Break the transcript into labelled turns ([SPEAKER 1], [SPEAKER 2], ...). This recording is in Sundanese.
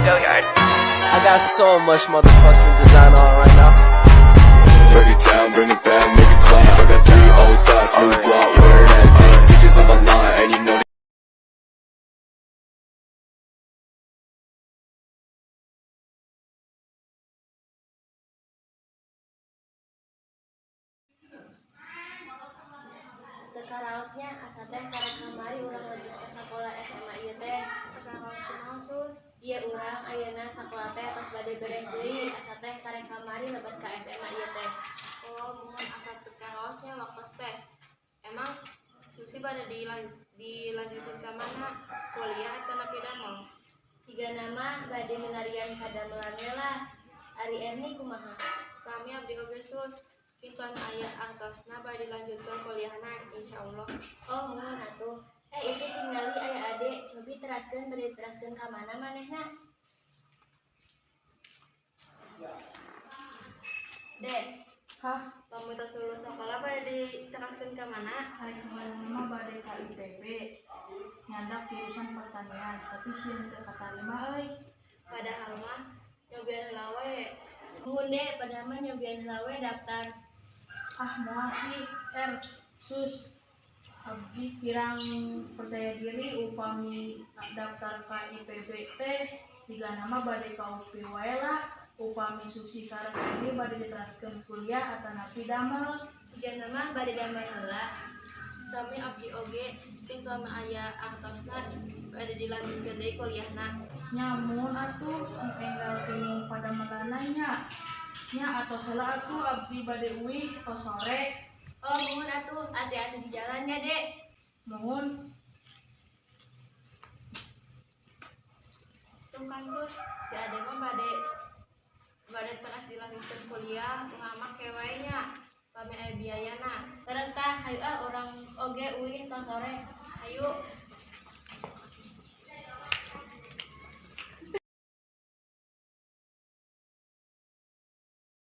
[SPEAKER 1] Hilliard.
[SPEAKER 2] I got so much motherfucking design on right now.
[SPEAKER 3] Break it down, bring it back, make it clap. I got three old thoughts, new guap, wear that thing. Bitches on my line, and you know.
[SPEAKER 4] Teu karaos nya, asa teh karek kamari urang lebet ka sakola SMA ieu teh.
[SPEAKER 5] Teu karaos kunaon, Sus?
[SPEAKER 4] Ieu urang ayeuna sakola teh tos bade beres deui, asa teh karek kamari lebet ka SMA ieu teh.
[SPEAKER 5] Oh, muhun, asa teu karaos nya waktos teh. Emang Susi bade dilanjutkeun ka mana? Kuliah atanapi damel?
[SPEAKER 4] Sigana mah bade milarian padamelan we lah. Ari Erni kumaha?
[SPEAKER 5] Sami abdi oge, Sus. Kinton aya artosna bade dilanjutkeun kuliahna, insyaallah.
[SPEAKER 4] Oh, muhun atuh. Eh, itu tingali aya Ade, cobi teraskeun, bade diteraskeun ka mana manehna?
[SPEAKER 5] Dek,
[SPEAKER 6] Hah?
[SPEAKER 5] Lamun tos lulus sekolah bade diteraskeun ka mana?
[SPEAKER 6] Ari kemarin mah bade ka IPB nyandak jurusan pertanian, tapi sieun teu katarima euy.
[SPEAKER 5] Padahal mah nyobian heula we.
[SPEAKER 4] Muhun, Dek, padahal mah nyobian heula we daftar.
[SPEAKER 6] Ah, moal sih, Er, Sus. Abdi kirang percaya diri upami daftar ka IPB teh, sigana mah bade ka UPI wae lah. Upami Susi sareng Erni bade diteraskeun kuliah atanapi damel?
[SPEAKER 4] Sigana mah bade damel heula.
[SPEAKER 5] Sami abdi oge, kinton aya artosna bade dilanjutkeun deui kuliahna.
[SPEAKER 6] Nya muhun atuh, sing enggal teuing padamelanna nya. Nya, atos heula atuh, abdi bade uih, tos sore.
[SPEAKER 4] Oh, muhun atuh, hati-hati di jalan ya, Dek.
[SPEAKER 6] Muhun.
[SPEAKER 5] Tuh kan, Sus, si Ade mah bade bade teras dilanjutkeun kuliah, urang mah ke wae nya. Pami aya biayana.
[SPEAKER 4] Terus tah, hayu ah, urang oge uih, tos sore.
[SPEAKER 5] Hayu.